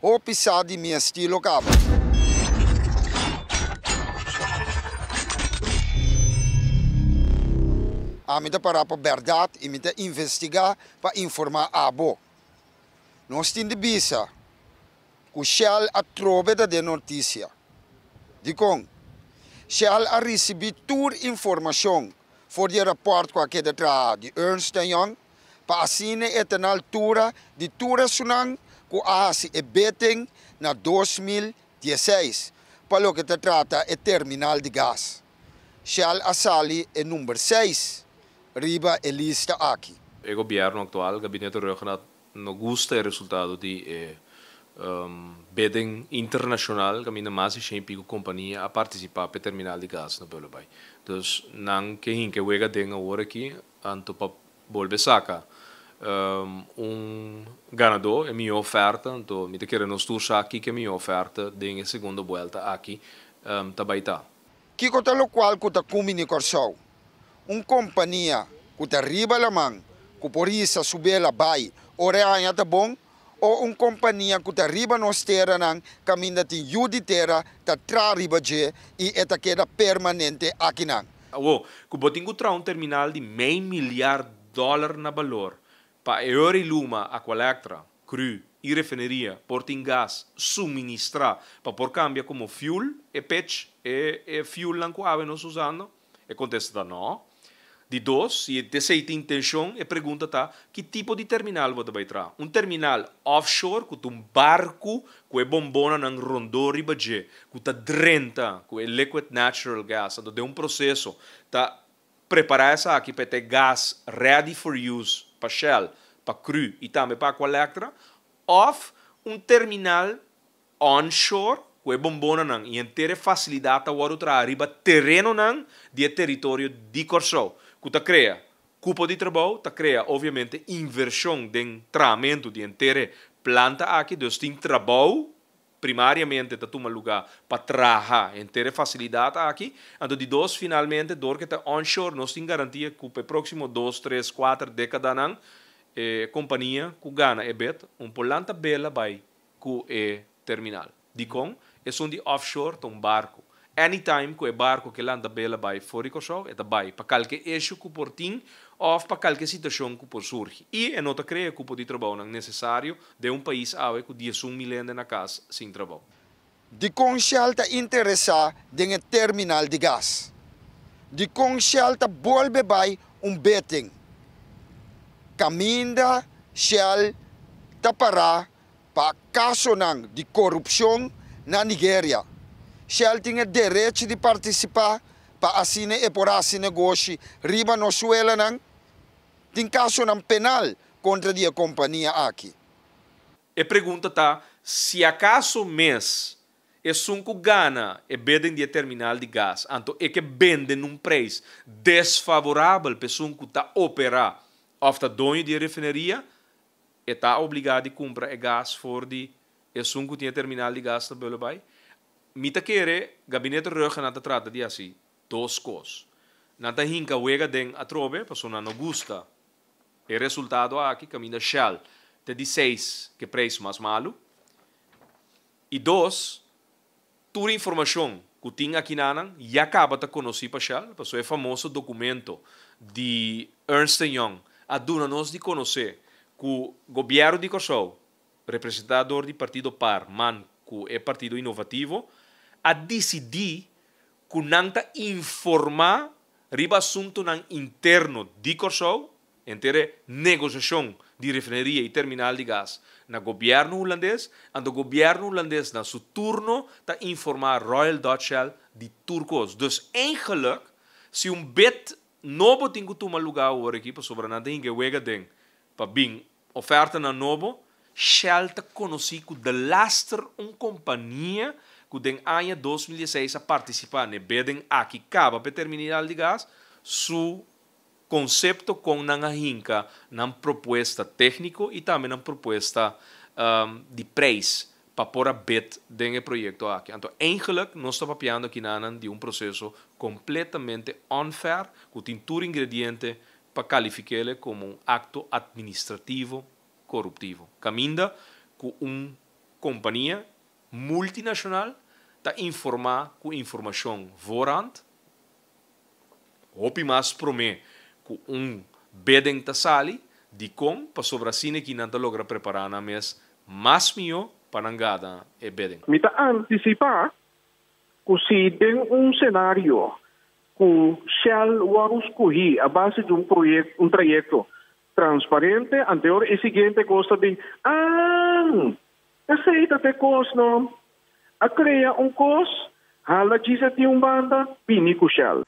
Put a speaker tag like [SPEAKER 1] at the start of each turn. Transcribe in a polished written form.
[SPEAKER 1] Hopi sa di mi estilo kaba. Ami ta pará pa bèrdat i mi ta investigá pa informá abo. Nos tin di bisa ku Shell atrobe ta den notisia. Dikon? Shell a risibí tur informashon for di e rapòrt ku a keda traha di Ernst and Young pa asina e ta na altura di tur esunnan ku a hasi e bidding na 2016 pa loke ta trata e terminal di gas. Shell a sali e number seis riba e lista aki.
[SPEAKER 2] E gobièrnu aktual, Gabinete Rhuggenaath, no gusta e resultado di e bidding internashonal kaminda mas di shen i piku kompania a partisipá p'e terminal di gas na Bullenbaai. Dus nan ke hinka e wega den awor aki anto pa bolbe saka un ganadó, e mihó oferta. Anto mi ta kere nos tur sa kiko e mihó oferta den e segundo buelta aki ta bai ta.
[SPEAKER 1] Kiko ta lokual ku ta kumbiní Kòrsou? Un kompania ku ta riba laman ku por hisa su bela bai ora e haña ta bon o un kompania ku ta riba nos teranan kaminda tin yu di tera ta tra riba dje i e ta keda permanente akinan?
[SPEAKER 2] Awor, ku bo tin ku traha un terminal di mei miliar dòler na balor pa e ora i luma Aqualectra, Cru i refineria por tin gas suministrá pa por kambia komo fuel e pech e e fuelnan ku awe nos usando? E kontesta ta nò. Di dos, si esei ta intenshon, e pregunta ta, ki tipo di terminal bo ta bai traha? Un terminal offshore ku ta un barku ku e bombonanan rondó riba dje ku ta drenta ku e liquid natural gas, anto den un proseso ta Prepará esaki pa e ta e gas ready for use pa Shell, pa Cru i tambe pa Aqualectra, òf un terminal onshore ku e bombonanan i henter e fasilidat ta wòrdu traha riba terenonan di e teritorio di Kòrsou, ku ta krea kupo di trabou, ta krea obviamente invershon den trahamentu di henter e planta aki, dus tin trabou Primariamente ta tuma lugá pa traha henter e fasilidat aki. Anto di dos, finalmente, dor ku e ta onshore, nos tin garantia ku pa e próksimo dos, tres, kuater dékadanan e kompania ku gana e bid un por lanta bela bai ku e terminal. Dikon? Esun di offshore ta un barku. Anytime ku e barku ke lanta bela bai for di Kòrsou, e ta bai pa kalke issue ku por tin òf pa kalke situashon ku por surgi. I e no ta krea kupo di trabounan nesesario den un pais awe ku 11 mil hende na kas sin trabou.
[SPEAKER 1] Dikon Shell ta interesá den e terminal di gas? Dikon Shell ta bolbe bai un bidding kaminda Shell ta pará Pa kasonan di korupshon na Nigeria, Shell tin e derechi di partisipá pa asina e por hasi negoshi riba nos suelanan. Tin kasonan penal kontra di e kompania aki.
[SPEAKER 2] E pregunta ta si akaso mes esun ku gana e bidding di e terminal di gas anto e ke bende nun preis desfavorabel pa esun ku ta operá òf ta doño di e refineria, E ta obligá di kumpra e gas for di esun ku tin e terminal di gas na Bullenbaai. Mi ta kere Gabinete Rugge nan ta trata di hasi dos kos. Nan ta hinka wega den atrobe pasobra nan no gusta e resultado aki kaminda Shell ta di seis ke preis mas malu. I dos, tur informashon ku tin akinanan ya kaba ta konosí pa Shell, pasobra e famoso dokumento di Ernst and Young a duna nos di konosé ku gobièrnu di Kòrsou, representá dor di partido par, man ku e partido Inovativo, a disidí ku nan ta informá riba asuntunan interno di Kòrsou. Henter e negosiashon di refineria i terminal di gas na gobièrnu hulandes, anto gobièrnu hulandes na su turno ta informá Royal Dutch Shell di tur kos. Dus eigenlijk si un bid nobo tin ku tuma lugá awor aki pasobra nan ta hinka e wega den pa bin ofertanan nobo, Shell ta konosí ku delaster un kompania ku den aña 2016 a partisipá na e bidding aki kaba pa e terminal di gas, su konsepto kon nan a hinka nan propuesta tékniko i tambe nan propuesta di preis pa por a bid den e proyekto aki. Anto eigenlik nos ta papiando akinanan di un proseso kompletamente unfair ku tin tur ingrediente pa kalifik'ele komo un akto atministrativo koruptivo kaminda ku un. Kompania multinashonal ta informá ku informashon voorhand, hopi mas promé ku un bidding ta sali. Dikon? Pasobra asina ku nan ta logra prepará nan mes mas mihó pa nan gana e bidding.
[SPEAKER 3] Mi ta antisipá ku si den un senario ku Shell wòrdu skohí a base di un proyekto, un trayekto transparente, anto e siguiente kos di, ah, esei ta e kos, no? A krea un kos, hala djis un banda, bini ku Shell.